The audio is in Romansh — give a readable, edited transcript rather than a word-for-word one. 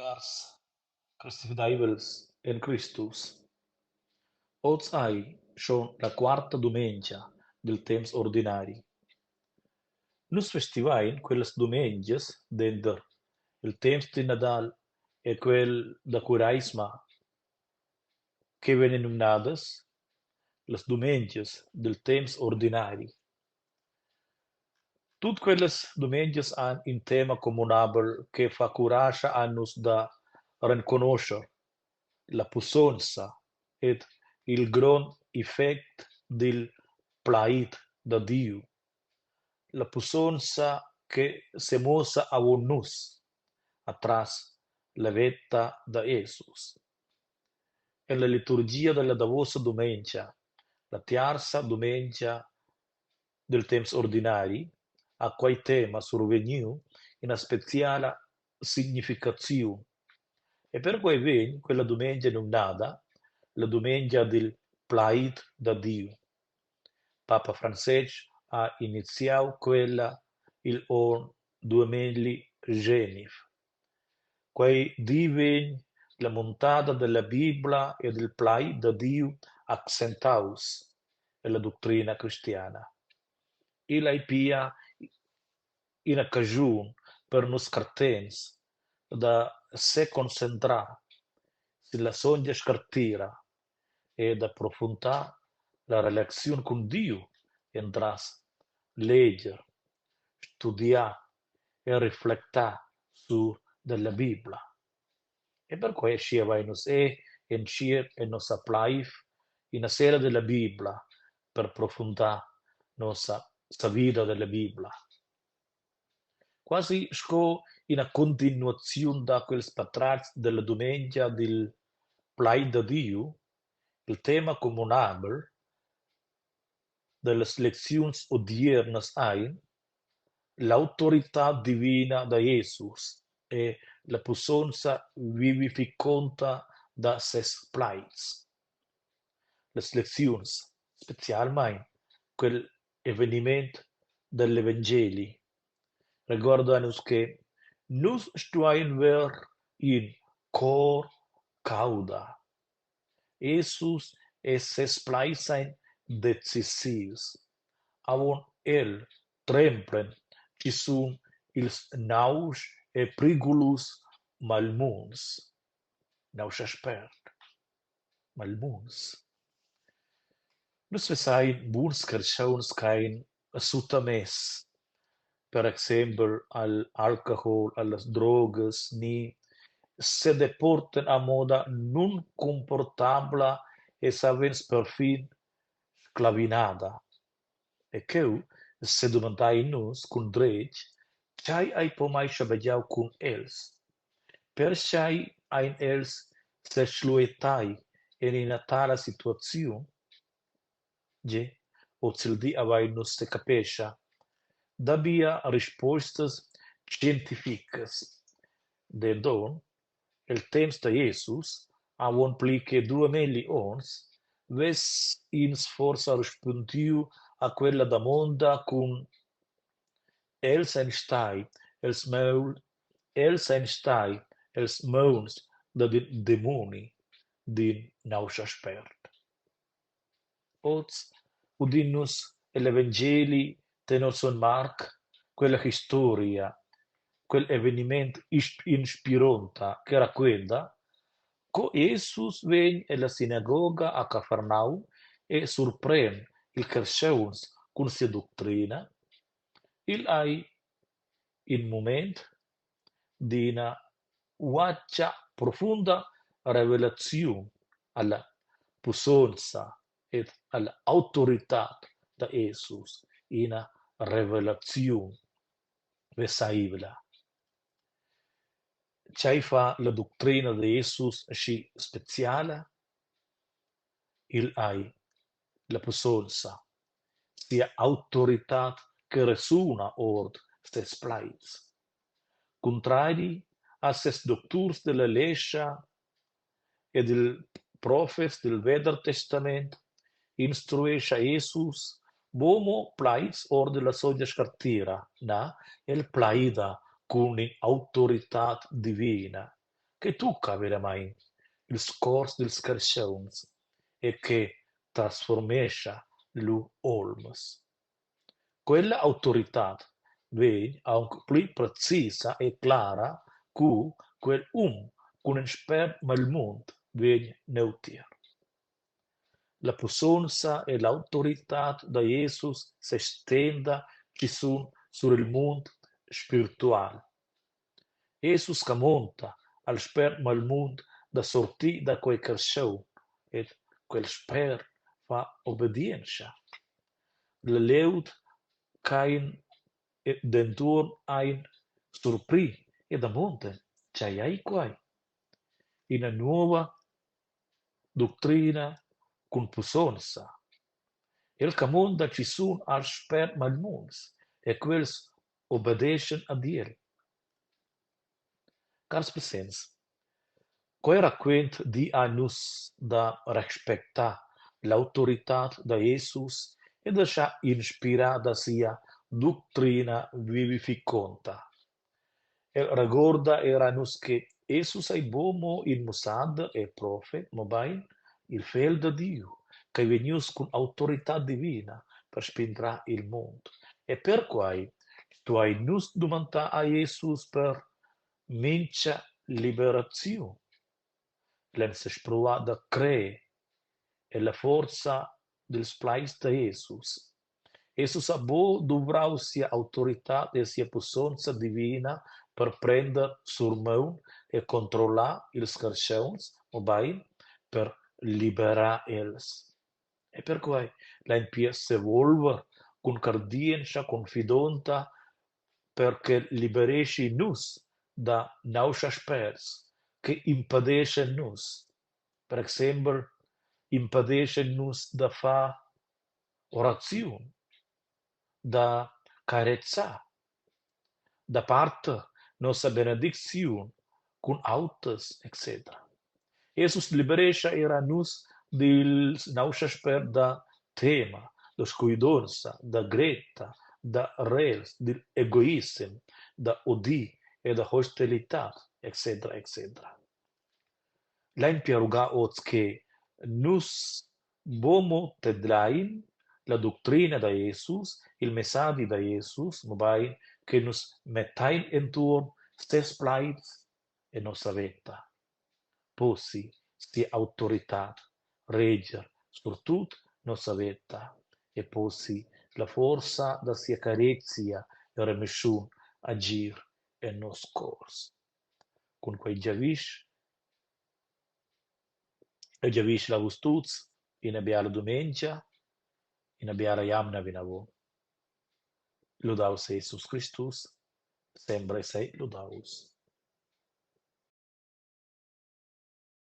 Cars cristifideivels en Cristus, oz ei schon la quarta dumengia dil temps ordinari. Nus festivein quellas dumengias denter il temps dil Nadal e quel da cureisma che vegnan numnadas las dumengias dil temps ordinari. Tut quellas dumengias han in tema communabel che fa curascha a nus da renconuscher la pussonza ed il grond effect dil plaid da Diu, la pussonza che semuossa avon nus atras la veta da Jesus. En la liturgia dalla davosa dumengia, la tiarza dumengia dil temps ordinari ha quei tema survegniu ina speciala significaziun e perquei vegn quella dumengia numnada la dumengia dil plaid da Diu. Papa Francestg ha iniziau quella igl onn duamilli geniv. Quei di vegn la muntada dalla bibla e dil plaid da Diu accentaus ella ductrina cristiana. Igl ei pia ina caschun per nus cartents da seconcentrar sin la sontga scartira e d'approfundar la relaziun cun Diu entras leger, studiar e reflectar sur dalla bibla. E perquei aschia vein nus era entschiet en nossa pleiv ina sera dalla bibla per profundar nossa savida dalla bibla. Quasi sco ina cuntinuaziun da quels patratgs dalla dumengia dil plaid da Diu, il tema communabel dallas lecziuns hodiernas ein l'autoritad divina da Jesus e la pussonza vivificonta da ses plaids. Las lecziuns, specialmein quel eveniment dall'evangeli, regorda nus che nus stuein ver in cor cauda. Jesus e ses plaids ein decisivs. Avon el tremplen chi sun ils nauschs e prigulus malmunds. Nauschaspert. Malmunds. Nus vesain buns carstgauns ch'ein suttamess, per exempel al alcohol, allas drogas ni sedeportan a moda nuncumportabla e savens perfin sclavinada. E cheu sedumandein nus cun dretg, tgei ei pomai schabegiau cun els? Pertgei ein els seschluetai en ina tala situaziun? Gie, ozildi havein nus secapescha dabia rispostas scientificas. Denton, el temps da Jesus, avon pli che duamelli onns, vess ins forsa rispundiu a quella damonda cun: Els ein stai els Els ein stai els mauns dad in demuni, d'in nauschaspert. Oz udin nus egl evangeli tenor sogn Marc quella historia, quel eveniment inspironta che raquenta co Jesus vegn ella sinagoga a Cafarnaum e surpren ils carstgauns cun sia ductrina. Igl ei in mument d'ina uatga profunda revelaziun alla pussonza ed alla autoritad da Jesus, ina revelaziun vesaivla. Tgei fa la ductrina da Jesus aschi speciala? Igl ei la pussonza, sia autoritad che resuna ord ses plaids. Cuntrari a ses docturs dalla lescha ed ils profets dil Veder Testament instruescha Jesus buca mo plaids ord la Sontga Scartira, na, el plaida cun in'autoritad divina. che tucca veramein ils cors dils carstgauns e che transformescha lur olmas. Quella autoritad vegn aunc pli precisa e clara cu quel um cun in spert malmund vegn neutier. La pussonza e l'autoritad da Jesus s'extenda schizun sur il mund spiritual. Jesus camonda al spert malmund da sortir da quei carschaun ed quel spert fa obedientscha. La glieud ch'ein dentuorn ein surpri e damondan, tgei ei quei? Ina nova ductrina cun pussonza. El camonda schizun als spert malmunds e quels obedeschan ad el. Cars presents, quei raquent di a nus da respectar l'autoritad da Jesus e da schar inspirar da sia ductrina vivificonta. El regorda era a nus che Jesus ei buc mo in mussader e profet, mobein il Fegl da Diu ch'ei vegnius cun autoritad divina per spindrar il mund. E perquei stuein nus dumandar a Jesus per mintga liberaziun. Lein sespruar da crer ella forza dils plaids da Jesus. Jesus ha buc duvrau sia autoritad e sia pussonza divina per prender surmaun e controllar ils carstgauns, mobein per liberar els. E perquei lein pia sevolver cun cardientscha confidonta per ch'el libereschi nus da nauschaspérts che impedeschan nus, per exempel impedeschan nus da far oraziun, da carezzar, da parter nossa benedicziun cun auters etc. Jesus liberescha era nus dil nauschaspert da tema, da scuidonza, da gretta, da rels, digl egoissem, da odi e da hostilitad etc. Etc. Lein pia rugar oz che nus Buc mo tedlein la ductrina da Jesus, il messadi da Jesus, mobein che nus mettein entuorn ses plaids en nossa veta. Possi sia autoritad reger sur tut nossa veta e possi la forza da sia carezia e remischun agir en nos cors. Cun quei giavisch Eu giavüsch a vus tuots üna beala dumengia, üna beala jamna vinavon. Ludaus Jesus Cristus, sempre sei ludaus.